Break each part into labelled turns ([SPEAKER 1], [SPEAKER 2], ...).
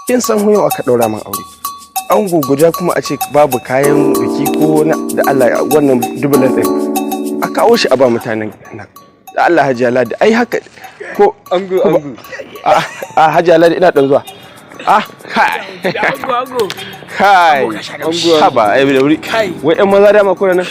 [SPEAKER 1] Kin san yau aka ɗaura min aure. Ango guda kuma a ce babu kayan biki ko na da Allah wannan dubulan ɗin. A kawo shi a ba mutanen nan. Da Allah, Hajiya Ladi, ai haka ko
[SPEAKER 2] Ango, ango.
[SPEAKER 1] A Hajiya Ladi, ina ɗan zuwa. Ah, kai. Kai. Haba, ai da wuri. Wai ƴan maza dama kuna nan?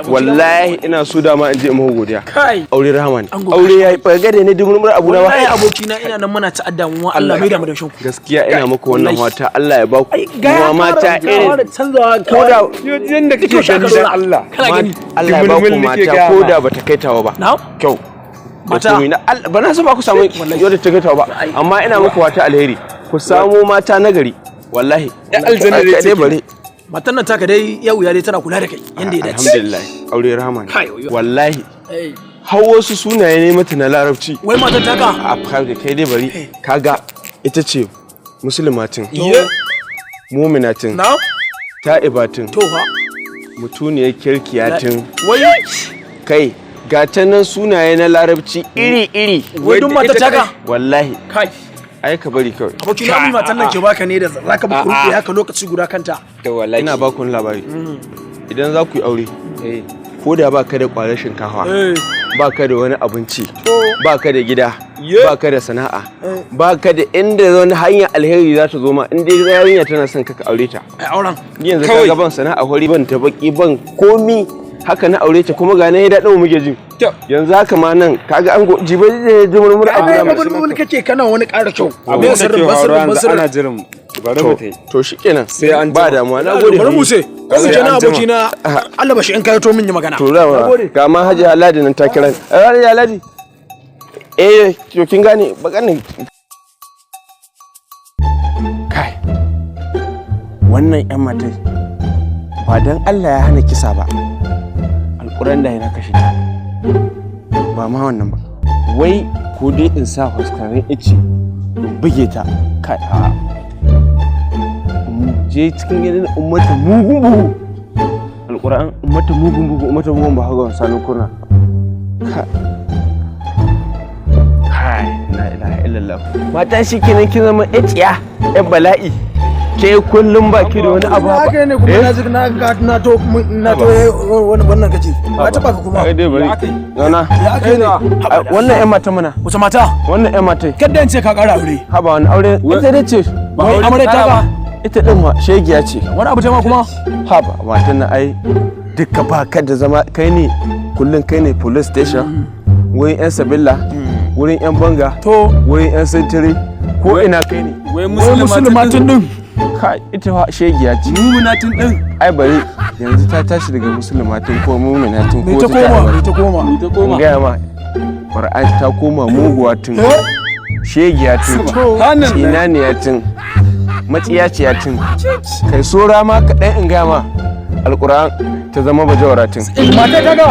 [SPEAKER 1] Wallahi ina so dama in je in muku godiya.
[SPEAKER 3] Kai.
[SPEAKER 1] Aure rahama ne.
[SPEAKER 3] Ango,
[SPEAKER 1] Aure yayi bagade ne dumurmur abu na ba.
[SPEAKER 3] Wallahi abokina, ina nan muna ta'adda mu, Allah mai da mu da shanku.
[SPEAKER 1] Gaskiya ina muku wannan wata, Allah ya baku
[SPEAKER 3] Ai ga
[SPEAKER 1] kuma mata irin
[SPEAKER 3] canzawa.
[SPEAKER 1] Ko da
[SPEAKER 2] Yanda kake gani, dan Allah.
[SPEAKER 3] Kana gani.
[SPEAKER 1] Allah ya baku
[SPEAKER 2] Dumulmul nake
[SPEAKER 1] mata
[SPEAKER 2] gaya
[SPEAKER 1] ko
[SPEAKER 2] ma.
[SPEAKER 1] da bata kai tawa ba.
[SPEAKER 3] Na'am.
[SPEAKER 1] Kyau. Da
[SPEAKER 3] Mata.
[SPEAKER 1] komai na Allah ba na so ba ku samu yadda ta kai tawa ba, amma ina muku wata alheri. Ku samu mata nagari. Wallahi.
[SPEAKER 2] Ya aljanna
[SPEAKER 1] Ai,
[SPEAKER 2] dai
[SPEAKER 1] kai dai
[SPEAKER 2] take.
[SPEAKER 1] bare.
[SPEAKER 3] Matan nan taka dai yau ya dai tana kula da kai yanda ya dace.
[SPEAKER 1] Alhamdulillah. Aure rahama ne.
[SPEAKER 3] Kai, oyo.
[SPEAKER 1] Wallahi.
[SPEAKER 3] Eh.
[SPEAKER 1] Har wasu sunaye ne mata na Larabci.
[SPEAKER 3] Wai matan taka?
[SPEAKER 1] A kai, kai dai bari. Kaga ita ce musulmatin. Muminatin.
[SPEAKER 3] Na'am.
[SPEAKER 1] Ta'ibatin.
[SPEAKER 3] To fa.
[SPEAKER 1] Mutuniyar kirkiyatin.
[SPEAKER 3] Wai
[SPEAKER 1] Kai, ga ta nan sunaye na Larabci iri-iri.
[SPEAKER 3] Wai duk matar taka?
[SPEAKER 1] Wallahi.
[SPEAKER 3] Kai.
[SPEAKER 1] Ai ka bari kawai.
[SPEAKER 3] Abokina, abin matan nan ke baka ne da zaka bi kurku haka lokaci guda kanta.
[SPEAKER 2] Da wallahi.
[SPEAKER 1] Ina ba ku wani labari. Idan za ku yi aure, ko da ba ka da ƙwarar shinkafa, ba ka da wani abinci, ba ka da gida, ba ka da sana'a, ba ka da inda wani hanyar alheri za ta zo ma, in dai yarinya tana son ka, ka aure ta.
[SPEAKER 3] Ai auren.
[SPEAKER 1] Ni yanzu
[SPEAKER 2] Kawai.
[SPEAKER 1] kaga ban sana'a hori, ban ta baki, ban komi, haka na aure ta kuma ga nan ya daɗin mu muke ji. Yanzu haka ma nan kaga an go jibe da jimurmur abu
[SPEAKER 3] Ai
[SPEAKER 1] na
[SPEAKER 3] abin mun kake kana wani ƙara kyau.
[SPEAKER 2] Abin
[SPEAKER 3] Me
[SPEAKER 2] da
[SPEAKER 3] sirrin
[SPEAKER 2] ke
[SPEAKER 3] ba
[SPEAKER 2] faruwa
[SPEAKER 3] sirrin ba
[SPEAKER 2] yanzu
[SPEAKER 3] sirrin.
[SPEAKER 2] ana jiran mu. Bari mu tai.
[SPEAKER 1] To shikenan.
[SPEAKER 2] Sai an
[SPEAKER 1] Ba
[SPEAKER 2] jima.
[SPEAKER 1] damuwa, na gode.
[SPEAKER 3] Bari mu sai. Ko
[SPEAKER 2] Sai
[SPEAKER 3] kenan
[SPEAKER 2] an jima.
[SPEAKER 3] abokina, Allah bashi in kai to min yi magana.
[SPEAKER 1] To dama ga ma Hajiya Ladi nan ta kira ni. Hajiya Ladi, eh, to kin gane bakanin. Kai, wannan yan matai, ba dan Allah ya hana kisa ba, alƙuran da yana kashe ta. Ba ma wannan ba, wai ko dai in sa huskarin ice in buge ta. Kai, a in je cikin gidan in mata mugun bugu, alƙur'an in mata mugun bugu, in mata bugun ba haga sanin kurna. Kai, kai, la ilaha illallah. Mata shi kenan, kin zama ƴaciya, ƴan bala'i ke, kullum ba ki da wani abu.
[SPEAKER 3] Haka ne kuma na ji na ga na to wani wannan kace ba ta baka kuma.
[SPEAKER 1] Ai dai bari zauna.
[SPEAKER 3] Ya aka yi ne?
[SPEAKER 1] Wannan ƴan mata mana.
[SPEAKER 3] Wace mata?
[SPEAKER 1] Wannan ƴan mata.
[SPEAKER 3] Kada in ce ka ƙara aure.
[SPEAKER 1] Haba, wani aure? Ita dai ce.
[SPEAKER 3] Wai amarya ta ba?
[SPEAKER 1] Ita din ma shegiya ce.
[SPEAKER 3] Wani abu ta ma kuma?
[SPEAKER 1] Haba, matan nan ai duka ba ka da zama, kai ne kullum kai ne police station, wurin yan sabilla, wurin yan banga,
[SPEAKER 3] To.
[SPEAKER 1] wurin yan sintiri, ko ina kai ne.
[SPEAKER 2] Wai
[SPEAKER 3] Wai musulmatin din?
[SPEAKER 1] Ka ita fa shegiya ce.
[SPEAKER 2] Muminatin din.
[SPEAKER 1] Ai bari, yanzu ta tashi daga musulmatin ko muminatin
[SPEAKER 3] Me
[SPEAKER 1] ko
[SPEAKER 3] ta koma? Me ta koma?
[SPEAKER 2] Ta
[SPEAKER 1] in
[SPEAKER 2] koma.
[SPEAKER 1] gaya ma, Qur'an, ta koma muguwa tun, shegiya tun, tsinaniya tun, matsiyaciya tun. Kai, sora ma kaɗan in gaya ma, alƙur'an ta zama bajawara tun.
[SPEAKER 3] Mata ta ga.